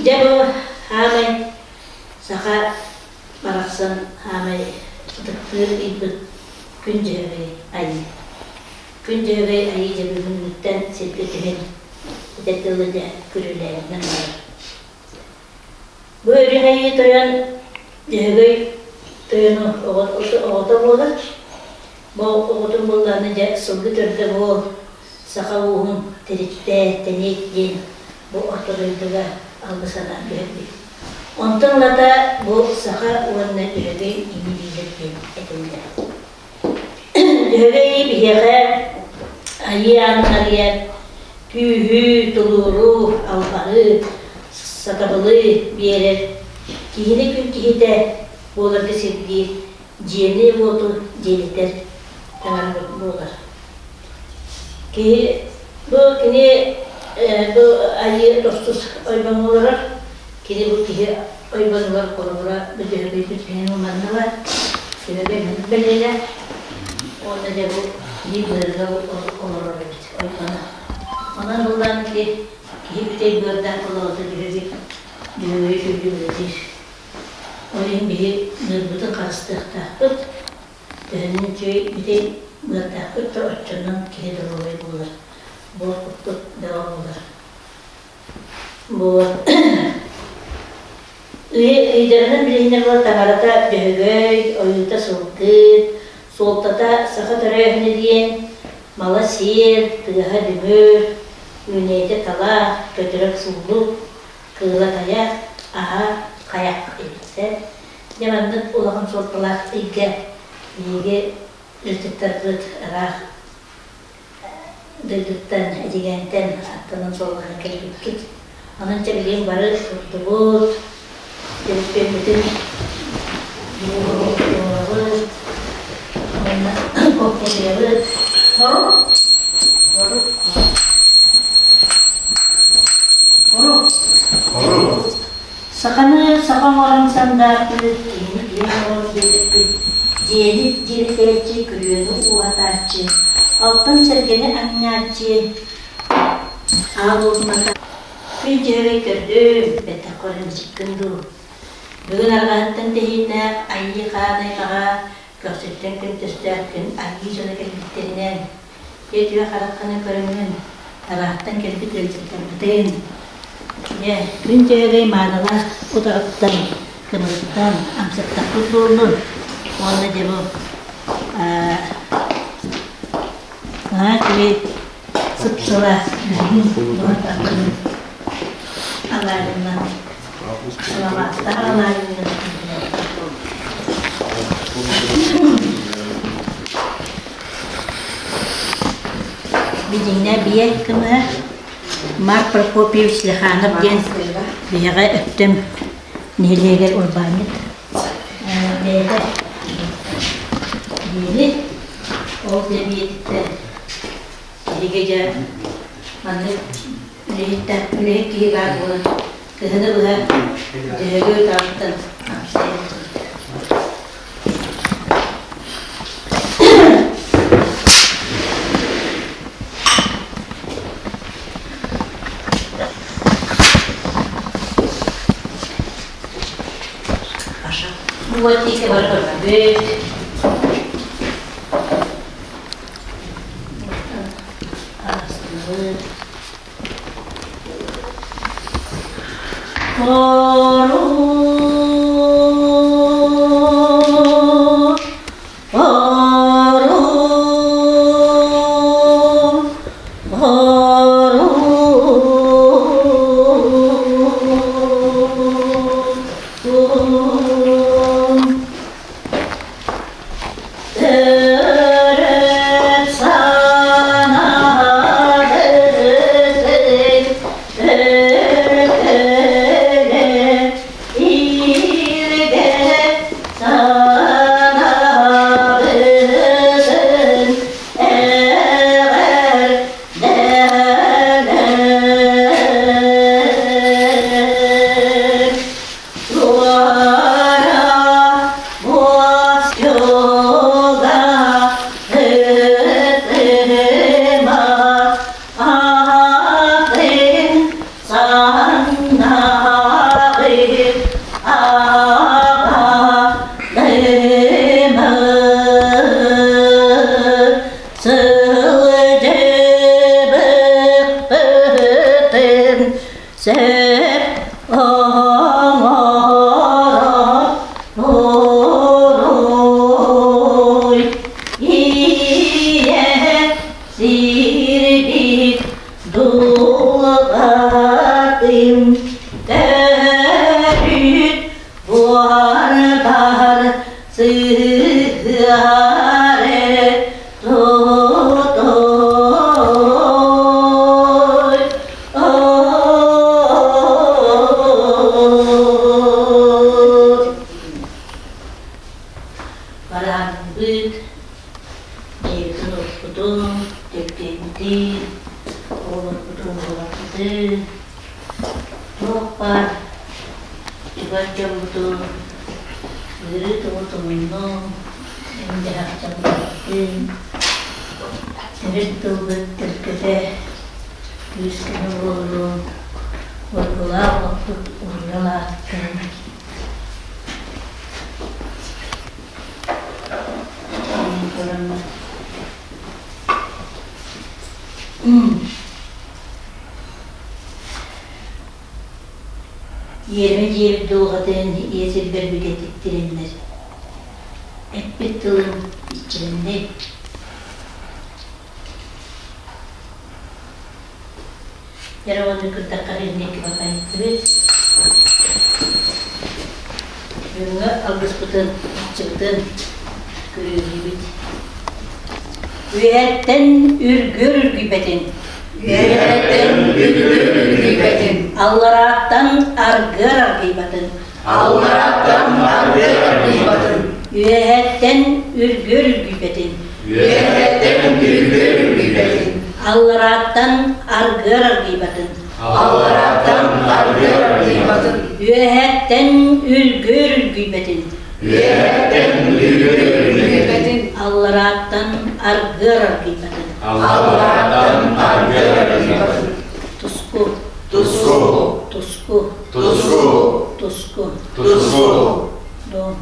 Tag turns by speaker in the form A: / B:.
A: Дьэ бу хаамай саха барахсан хаамай ытыктыыр ыйбыт Күн Дьөһөгөй Айыы. Күн Дьөһөгөй Айыы дьэ бүгүҥҥүттэн сиргэ түһэн этэр тылы дьэ күрүөлээбитинэн барар. Бу Үрүҥ Айыы Тойон Дьөһөгөй Тойону оҕото буолар. Бу оҕотун буоллаҕына дьэ сылгы төрдө буол, саха ууһун тириттээ, тэнийт диэн бу орто дойдуга алгыс анаан түһэрбит. Онтон ылата бу саха уонна Дьөһөгөй ини биилэр диэн этиллэр. Дьөһөгөй биһиэхэ айыы аанын арыйар, күүһү, тулууру, албаһы, сатабылы биэрэр, киһини күн киһитэ буоларга сирдиир, дьиэни-уоту дьиэлитэр таҥара буолар. Киһи бу кини бу айыы тохсус ойбоҥҥо олорор, кини бу киһи ойбонугар холобура бу Дьөһөгөйбүт киһини манна бар, Дьөһөгөй маннык бэлиэлээх уонна дьэ бу киһи быарыгар олорор эбит ойбоно. Онон буллаан ити киһи бүтэй быардаах олоҕото Дьөһөгөй Дьөһөгөйү күндү Ол иһин биһи ыырбытын харыстыахтаахпыт, төһөнөн үчүгэй бүтэй быардаахпыт да оччонон киһи доруобай буолар, буор куппут бөҕө буолар. Буолар. Ыйдарынан билиһинэ буолар таҥарата Дьөһөгөй, ойуута сылгы, суолтата саха төрөөһүнэ диэн мала сиэр, тыаһа дүҥүр, үүнэйитэ талах, көтөрө суллук, кыыла тайах, аһа хайах эбиттэр. Дьэ маннык улахан суолталаах ыйга биһиги ыалдьыттарбыт ыраах дойдуттан, Эдьигээнтэн аттанан суоллаһан кэлбиккит. Онон чэ билигин бары турдубут, төлөпүөммүтүн туруорабыт, уонна куоппутуйабыт. Хорук! Хорук! Хорук! Хорук! Саханы саха оҥорон сандаарпыт, киһини киһи оҥорон биэрбиппит, дьиэни дьиэлэтээччи, күрүөнү ууһатааччы, алтан сэргэни анньааччы, аал уотумата күн дьөһөгөй көрдүм, бэттэх көрөн мичиккин дуу. Бүгүн арҕаһыттан тэһииннээх айыы хаан аймаҕа, көхсүттэн күн төстөөх күн айыы дьоно кэлбиттэринэн, Дьэ, хараххынан көрөҥҥүн, ыраахтан кэлбит ыалдьыттарбытын, дьэ, күн дьөһөгөй мааналаах утаҕыттан, кымырыттан амсаттахпыт буоллун уонна дьэ бу наһаа үчүгэй сып-сылаас билигин буһан тахсыбыт алаадьынан саламааттаах алаадьынан Билиҥҥэ биэ кымыһа Марк Прокопьевич Лиханов диэн биһиэхэ Өктөм нэһилиэгэр урбаанньыт бэйэтэ биэни ол дьэ биэтиттэн биһиги дьэ маннык үлэһиттэн үлэһит киһи баар буолан кыһыны быһа Дьөһөгөй утаҕыттан Вот тиийэ бары көрбүт. Оҥорон туруй ийэ сирбит дулҕатын төрүт буордар сыһыары тутуй. Барааммыт дьиэбитин укпутун, тэппиэбитин, оҕолорбутун уолаппытын, туох баар чугас дьоммутун ыарыы тоҕо тумуннуҥ, эн-дьаһахтаммыттын, төрүт тылбыт төлкөтө күүс-көмө буоллун, уйгулаах олохпут уруйал ааттын. Иэримэ дьиэбит дулҕатын ийэ сирбэр бигэтик тирэннэр, эппит тылым иччилэннэй. Дьэ, кырдахха инники бакайыттыбыт. Бүгүҥҥү алгыспытын, аччыбытын күрүөлүүбүт. Үөһэттэн үргүөр үргүйбэтин.
B: Үөһэттэн үргүөр үргүйбэтин.
A: Алларааттан аргыар аргыйбатын.
B: Алларааттан аргыар аргыйбатын.
A: Үөһэттэн үргүөр үргүйбэтин.
B: Үөһэттэн үргүөр үргүйбэтин.
A: Алларааттан аргыар аргыйбатын.
B: Алларааттан аргыар аргыйбатын.
A: Үөһэттэн үргүөр үргүйбэтин.
B: Үөһэттэн үргүөр үргүйбэтин.
A: Алларааттан аргыар аргыйбатын.
B: Алларааттан аргыар аргыйбатын.
A: Туску.
B: Туску.
A: Туску.
B: Туску.
A: Туску.
B: Туску.
A: Дом.